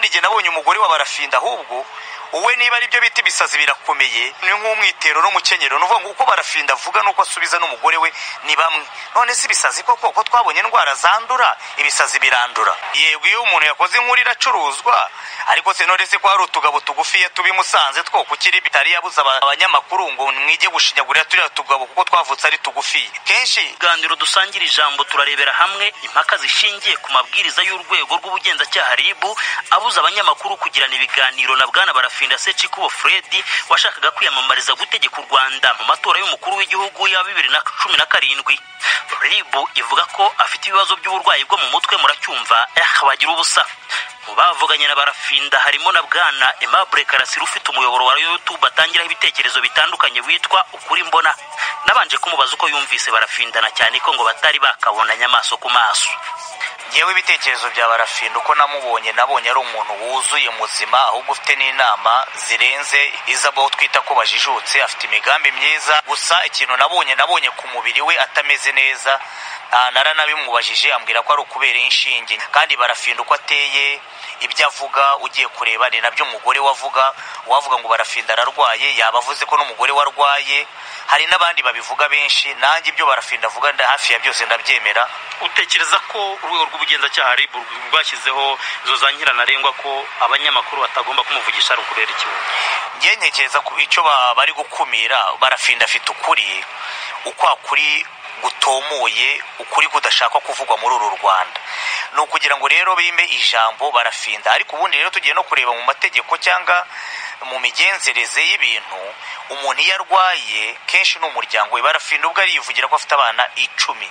Kandi igihe nabonye umugore wa Barafinda, ahubwo uwe niba ari byo bita ibisazi birakomeye, ni nk'umwitero n'umukenyero. Ni ukuvuga ngo uko Barafinda avuga n'uko asubiza n'umugore we ni bamwe. None si ibisazi koko ko twabonye indwara zandura, ibisazi birandura? Yego, iyo umuntu yakoze inkuru iracuruzwa, ariko se none se ko hari utugabo tugufiya tubi Musanze two kukiri bitari yabuze abanyamakuru ngo mwige gushinyagurira turiya tugabo kuko twavutse ari tugufiya kenshi. Ibiganiro dusangira ijambo, turarebera hamwe impaka zishingiye ku mabwiriza y'urwego rw'ubugenzacyaha RIB abuza abanyamakuru kugirana ibiganiro na bwana Barafinda Sekikubo Fred washakaga kwiyamamariza gutegeka u Rwanda mu matora y'umukuru w'igihugu ya 2017. RIB ivuga ko afite ibibazo by'uburwayi bwo mu mutwe. Muracyumva bagira ubusa. Mu bavuganye na Barafinda harimo na bwana Aimable Karasira ufite umuyoboro wa YouTube atangiraho ibitekerezo bitandukanye witwa Ukuri Mbona. Nabanje kumubaza uko yumvise Barafindana, cyane ko ngo batari bakabonanye amaso ku maso. Ngewe ibitekerezo bya Barafinda, uko namubonye, nabonye ari umuntu wuzuye, muzima, ahubwo ufite n'inama zirenze iz'abo twita ko bajijutse. Afite imigambi myiza. Gusa ikintu nabonye ku mubiri we atameze neza. Naranabimubajije, ambwira ko ari ukubera inshinge. Kandi Barafinda uko ateye, ibyo avuga, ugiye kureba ni nabyo umugore we avuga. Uwavuga ngo Barafinda ararwaye yaba avuze ko n'umugore we arwaye. Hari n'abandi babivuga benshi. Nanjye ibyo Barafinda avuga hafi ya byose ndabyemera. Utekereza ko urwego rw'ubugenzacyaha RIB rwashyizeho izo za nyirantarengwa ko abanyamakuru batagomba kumuvugisha ari ukubera iki? Njye ntekereza ko icyo bari gukumira, Barafinda afite ukuri, ukwa kuri gutomoye, ukuri kudashakwa kuvugwa muri uru Rwanda. Ni ukugira ngo rero bimbe ijambo Barafinda. Ariko ubundi rero tugiye no kureba mu mategeko cyangwa mu migenzereze y'ibintu, umuntu iyo arwaye kenshi ni umuryango we. Barafinda ubwo arivugira ko afite abana 10,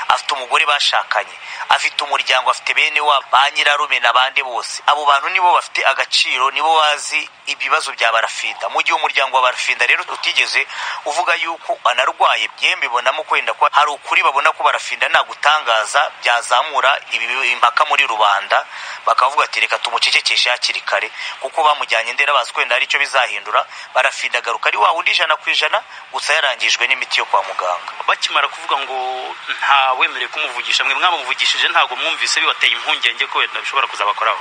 afite umugore bashakanye, afite umuryango, afite bene wa ba nyirarume n'abandi bose. Abo bantu nibo bafite agaciro, nibo bazi ibibazo bya Barafinda. Mu gihe umuryango wa Barafinda rero utigeze uvuga yuko anarwaye, mbibonamo kwenda ko hari ukuri babona ko Barafinda nagutangaza byazamura impaka muri rubanda, bakavuga ati reka tumucecekeshe hakiri kare, kuko bamujyanye Ndera bazi kwenda hari icyo bizahindura. Barafinda agaruka ari wa wundi 100%, gusa yarangijwe n'imiti yo kwa muganga. Bakimara kuvuga ngo nta wemerewe kumuvugisha, mwe mwamuvugishije, ntabwo mwumvise bibateye impungenge ko wenda bishobora kuzabakoraho?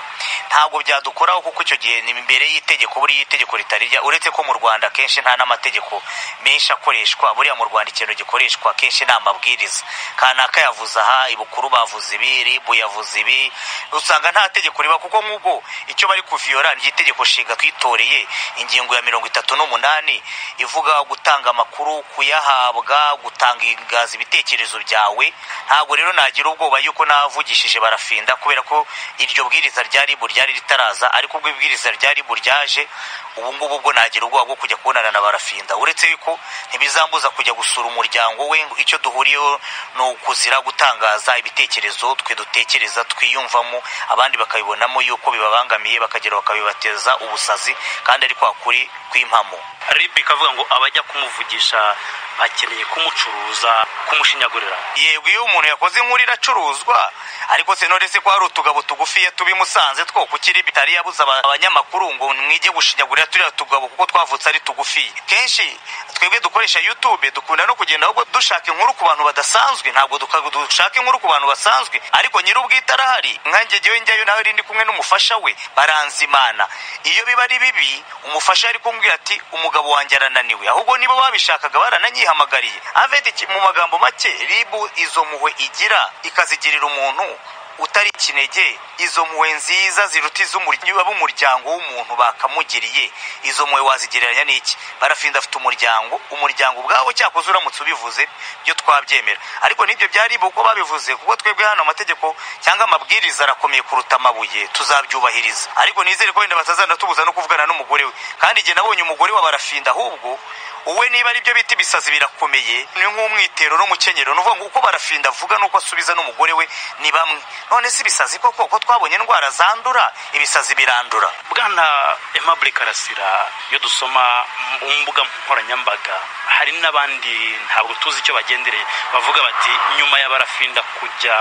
Ntabwo byadukoraho, kuko icyo gihe ni imbere y'itegeko. Buriya itegeko ritarijya, uretse ko mu Rwanda kenshi nta n'amategeko menshi akoreshwa. Buriya mu Rwanda ikintu gikoreshwa kenshi ni amabwiriza. Kanaka yavuze aha, ibukuru bavuze ibi, RIB yavuze ibi, usanga nta tegeko riba. Kuko nk'ubwo icyo bari kuviyora ni itegeko nshinga twitoreye, ingingo ya 38 ivuga gutanga amakuru, kuyahabwa, gutangaza ibitekerezo byawe. Ntabwo rero nagira ubwoba yuko navugishije Barafinda, kubera ko iryo bwiriza rya RIB ryari ritaraza. Ariko ubwo ibwiriza rya RIB ryaje ubu ngubu, ubwo nagira ubwoba bwo kujya kubonana na Barafinda, uretse yuko ntibizambuza kujya gusura umuryango we. Icyo duhuriyeho ni ukuzira gutangaza ibitekerezo twe dutekereza, twiyumvamo, abandi bakabibonamo yuko bibabangamiye, bakagera bakabibateza ubusazi, kandi ari kwa kuri kw'impamo. RIB ikavuga ngo abajya kumuvugisha bakeneye kumucuruza, kumushinyagurira. Yego, iyo umuntu yakoze inkuru iracuruzwa, ariko se none se ko hari utugabo tugufiya tubi Musanze two kukiri bitari yabuze abanyamakuru ngo mwige gushinyagurira turiya tugabo kuko twavutse ari tugufiya kenshi. Twebwe dukoresha YouTube dukunda no kugenda ahubwo dushaka inkuru ku bantu badasanzwe, ntabwo dushaka inkuru ku bantu basanzwe. Ariko nyir'ubwite arahari. Nkanjye jyewe njyayo nawe ndi kumwe n'umufasha we, baranzimana. Iyo biba ari bibi, umufasha ari kumbwira ati umugabo wanjye arananiwe. Ahubwo nibo babishakaga, barananyihamagariye. Avete, mu magambo make, RIB izo mpuhwe igira ikazigirira umuntu utari ikinege. Izo mpuhwe nziza ziruta iz'umuryango w'umuntu bakamugiriye, izo mpuhwe wazigereranya n'iki? Barafinda afite umuryango, umuryango ubwawo cyakoze uramutse ubivuze byo twabyemera. Ariko n'ibyo bya RIB uko babivuze, kuko twebwe hano amategeko cyangwa amabwiriza arakomeye kuruta amabuye, tuzabyubahiriza. Ariko nizere ko wenda batazanatubuza no kuvugana n'umugore we. Kandi igihe nabonye umugore wa Barafinda, ahubwo uwe niba ari byo bita ibisazi birakomeye, ni nk'umwitero n'umukenyero. Ni ukuvuga ngo uko Barafinda avuga n'uko asubiza n'umugore we ni bamwe. None si ibisazi koko ko twabonye indwara zandura, ibisazi birandura? Bwana Aimable Karasira, iyo dusoma mu mbuga nkoranyambaga, hari n'abandi ntabwo tuzi icyo bagendereye bavuga bati nyuma ya Barafinda kujya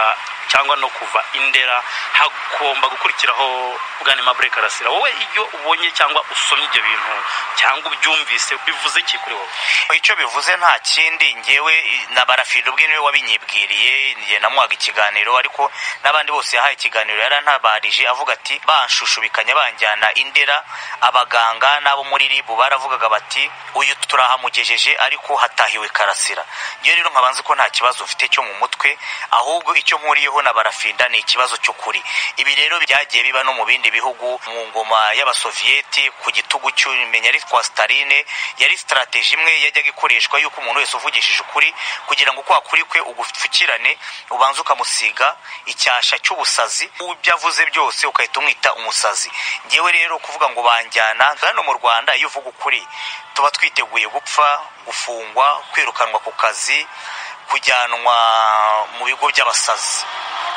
cyangwa no kuva Indera, hagomba gukurikiraho bwana Aimable Karasira. Wowe iyo ubonye cyangwa usomye ibyo bintu cyangwa ubyumvise, bivuze iki kuri wowe? Icyo bivuze nta kindi, ngewe na Barafinda ubwe niwe wabinyibwiriye, njye namuhaga ikiganiro, ariko n'abandi bose yahaye ikiganiro yarantabarije avuga ati banshushubikanya banjyana Indera, abaganga n'abo muri RIB baravugaga bati uyu turahamugejeje ariko hatahiwe Karasira. Ngewe rero nkaba nzi ko nta kibazo mfite cyo mu mutwe, ahubwo icyo mpuriyeho na Barafinda ni ikibazo cy'ukuri. Ibi rero byagiye biba no mu bindi bihugu, mu ngoma y'Abasoviyeti ku gitugu cy'umenya ari kwa Staline, yari strategy imwe yajyaga ikoreshwa yuko umuntu wese uvugishije ukuri, kugira ngo kwa kuri kwe ugupfukirane, ubanze ukamusiga icyasha cy'ubusazi, ibyo avuze byose ugahita umwita umusazi. Ngewe rero kuvuga ngo banjyana hano mu Rwanda, iyo uvuga ukuri tuba twiteguye gupfa, gufungwa, kwirukanwa ku kazi, kujyanwa mu bigo by'abasazi,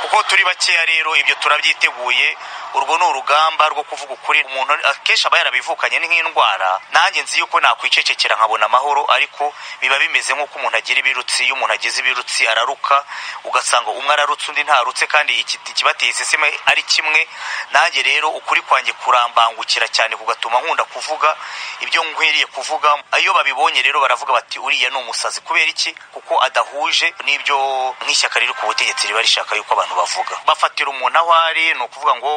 kuko turi bakeya. Rero ibyo turabyiteguye, urwo ni urugamba rwo kuvuga ukuri. Umuntu akenshi aba yarabivukanye, ni nk'indwara. Nanjye nzi yuko nakwicecekera nkabona amahoro, ariko biba bimeze nk'uko umuntu agira ibirutsi. Iyo umuntu agize ibirutsi araruka, ugasanga umwe ararutse undi ntarutse, kandi ikibateye iseseme ari kimwe. Nanjye rero ukuri kwanjye kurambangukira cyane, kugatuma nkunda kuvuga ibyo nkwiriye kuvuga. Iyo babibonye rero baravuga bati uriya ni umusazi. Kubera iki? Kuko adahuje n'ibyo nk'ishyaka riri ku butegetsi riba rishaka yuko abantu bavuga. Bafatira umuntu aho ari, ni ukuvuga ngo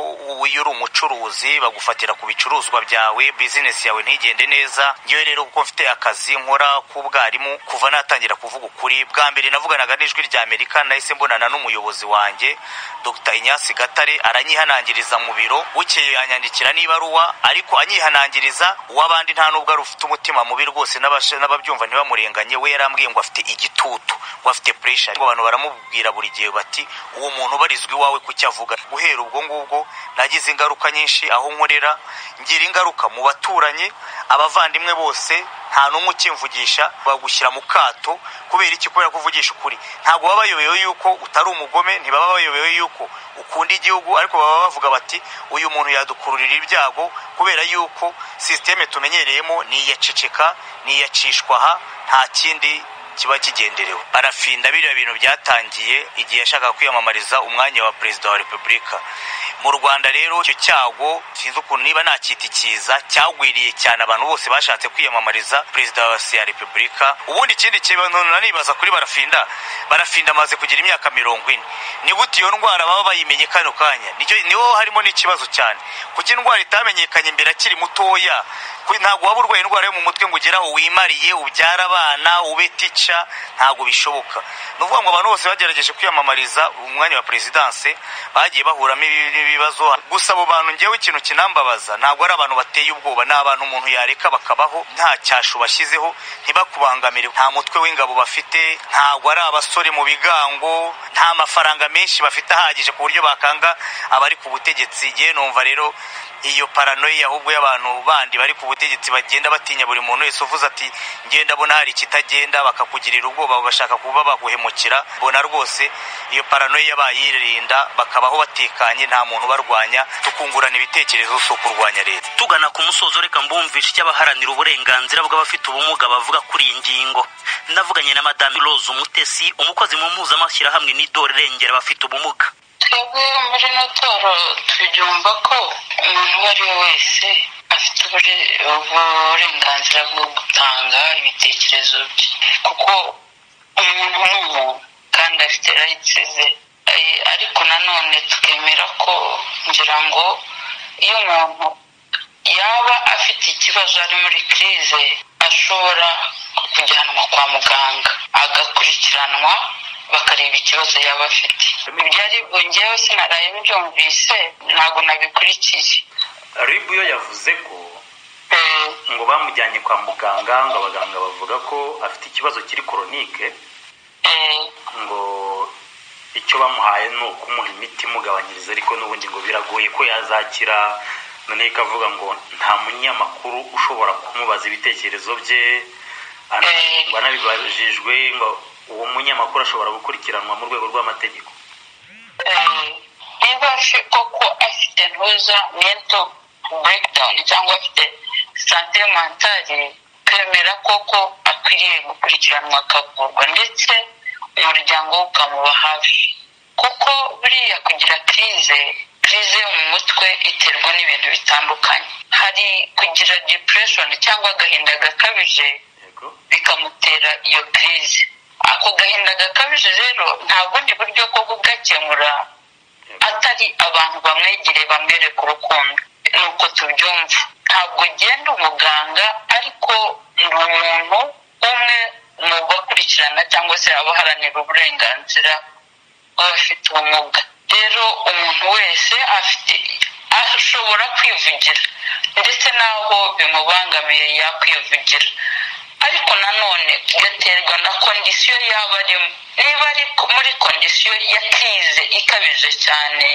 iyo uri umucuruzi bagufatira ku bicuruzwa byawe, bizinesi yawe ntigende neza. Ngewe rero kuko mfite akazi nkora k'ubwarimu, kuva natangira kuvuga ukuri, bwa mbere navuganaga n'Ijwi rya Amerika, nahise mbonana n'umuyobozi wanjye Dr Inyasi Gatare, aranyihanangiriza mu biro. Bukeye anyandikira n'ibaruwa, ariko anyihanangiriza uw'abandi nta nubwo ari ufite umutima mubi rwose, n'ababyumva ntibamurenganye. We yarambwiye ngo afite igitutu, ngo afite pressure, ngo abantu baramubwira buri gihe bati uwo muntu ubarizwa iwawe kuki avuga. Guhera ubwo ngubwo nagize ingaruka nyinshi aho nkorera, ngira ingaruka mu baturanyi, abavandimwe bose nta n'umwe ukimvugisha, bagushyira mu kato. Kubera iki? Kubera kuvugisha ukuri. Ntabwo baba bayobewe yuko utari umugome, ntibaba bayobewe yuko ukunda igihugu, ariko baba bavuga bati uyu muntu yadukururira ibyago, kubera yuko sisiteme tumenyereyemo ni iyaceceka, ni iyacishwa aha, nta kindi kiba kigenderewe. Barafinda biriya bintu byatangiye igihe yashakaga kwiyamamariza umwanya wa perezida wa repubulika mu Rwanda. Rero icyo cyago, sinzi ukuntu niba nacyita ikiza, cyagwiriye cyane abantu bose bashatse kwiyamamariza perezida wa repubulika. Ubundi ikindi kintu nanibaza kuri Barafinda, Barafinda amaze kugira imyaka 40, ni gute iyo ndwara baba bayimenye kano kanya? Niho harimo n'ikibazo cyane, kuko indwara itamenyekanye mbere akiri mutoya. Ntabwo waba urwaye indwara yo mu mutwe ngo ugere aho wimariye, ubyara abana, ube tica, ntabwo bishoboka. Ni ukuvuga ngo abantu bose bagerageje kwiyamamariza umwanya wa perezidanse bagiye bahuramo n'ibibazo. Gusa abo bantu, ngewe ikintu kinambabaza, ntabwo ari abantu bateye ubwoba, ni abantu umuntu yareka bakabaho nta cyashu bashyizeho, ntibakubangamire. Nta mutwe w'ingabo bafite, ntabwo ari abasore mu bigango, nta mafaranga menshi bafite ahagije ku buryo bakanga abari ku butegetsi. Ngewe numva rero iyo paranoia ahubwo y'abantu bandi bari ku butegetsi bagenda batinya buri muntu wese uvuze ati ngenda mbona hari ikitagenda, bakakugirira ubwoba, bagashaka kuba baguhemukira. Mbona rwose iyo paranoia bayirinda, bakabaho batekanye, nta muntu ubarwanya, tukungurana ibitekerezo, si ukurwanya leta. Tugana ku musozo, reka mbumvishe icyo abaharanira uburenganzira bw'abafite ubumuga bavuga kuri iyi ngingo. Navuganye na Madame Rose Umutesi, umukozi mu mpuzamashyirahamwe n'idore irengera abafite ubumuga. Twebwe muri ino toro tubyumva ko umuntu uwo ari we wese afite uburenganzira bwo gutanga ibitekerezo bye, kuko umuntu ni umuntu kandi afite rights ze. Ariko nanone tukemera ko, ngira ngo iyo umuntu yaba afite ikibazo, ari muri crise, ashobora kujyanwa kwa muganga agakurikiranwa, bakareba ikibazo yaba afite. Ibyo ari ngewe sinaraye mbyumvise, ntabwo nabikurikiye. RIB yo yavuze ko ngo bamujyanye kwa muganga, ngo abaganga bavuga ko afite ikibazo kiri chronique, ngo icyo bamuhaye ni ukumuha imiti imugabanyiriza, ariko n'ubundi ngo biragoye ko yazakira. Noneho ikavuga ngo nta munyamakuru ushobora kumubaza ibitekerezo bye, ngo anabibajijwe ngo uwo munyamakuru ashobora gukurikiranwa mu rwego rw'amategeko. Niba koko afite ntuza mental breakdown cyangwa afite santé mentale, twemera koko akwiriye gukurikiranwa akavurwa, ndetse umuryango we ukamuba hafi. Kuko buriya kugira crise yo mu mutwe iterwa n'ibintu bitandukanye. Hari kugira depression cyangwa agahinda gakabije bikamutera iyo crise. Ako gahinda gakabije rero nta bundi buryo bwo kugakemura atari abantu bamwegereye bamwereka urukundo. Nuko tubyumva, ntabwo ugenda umuganga, ariko ni umuntu umwe mu bakurikirana cyangwa se abaharanira uburenganzira bw'abafite ubumuga. Rero umuntu wese afite ashobora kwivugira, ndetse n'aho bimubangamiye yakwivugira, ariko nanone bigaterwa na kondisiyo yaba arimo. Niba ari muri kondisiyo ya crise ikabije cyane,